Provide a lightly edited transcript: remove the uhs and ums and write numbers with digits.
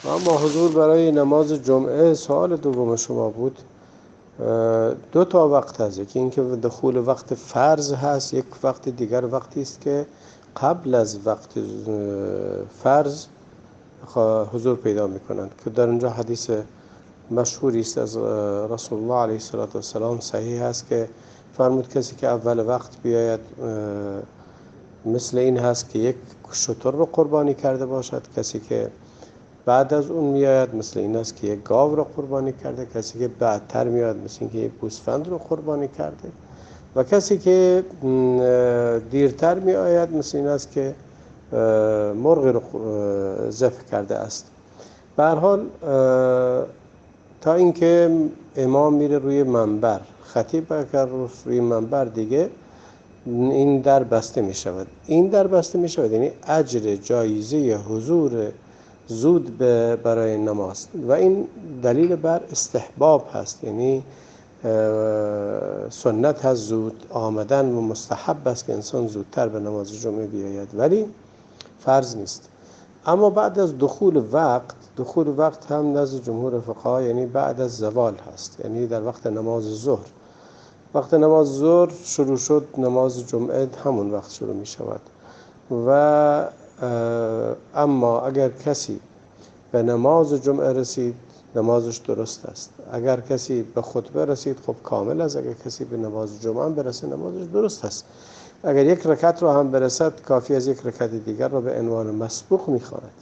Аммо ҳузур барои намози ҷумъа, саволи дуюми шумо буд, ду то вақт ҳаст. Яке инки духули вақти фарз ҳаст, як вақти дигар вақтест, ки қабл аз вақти фарз ҳузур пайдо мекунанд, ки дар он ҷо ҳадиси машҳуре аст аз Расулуллоҳ алайҳиссалоту вассалом, саҳеҳ аст, ки фармуд: касе ки аввали вақт биёяд, мисли ин ҳаст, ки як шутурро қурбонӣ карда бошад, касе ки баъд аз он меояд, мисли ин аст, ки як говро қурбонӣ карда, касе ки баъдтар меояд, мисли инки як гӯсфандро қурбонӣ карда ва касе ки дертар меояд, мисли ин аст, ки мурғеро забҳ карда аст. Ба ҳар ҳол, то инки имом меравад рӯи минбар, хатиб агар рӯи минбар, дигар ин дар баста мешавад. Ин дар баста мешавад, яъне аҷри ҷоизаи ҳузури зуд барои намоз, ва ин далел бар истиҳбоб ҳаст, яъне суннат ҳаст зуд омадан ва мустаҳаб аст, ки инсон зудтар ба намози ҷумъа биёяд, вале фарз нест. Аммо баъд аз духули вақт, духули вақт ҳам назди ҷумҳури фуқаҳо, яъне баъд аз завол ҳаст, яъне дар вақти намози зуҳр. Вақти намози зуҳр шурӯъ шуд, намози ҷумъа ҳамон вақт шурӯъ мешавад. Ва аммо агар касе ба намози ҷумъа расид, намозаш дуруст аст. Агар касе ба хутба расид, хуб, комил аст. Агар касе ба намози ҷумъа ҳам бирасад, намозаш дуруст аст. Агар як ракъатро ҳам бирасад, кофӣ аст, як ракъати дигарро ба унвони масбуқ мехонад.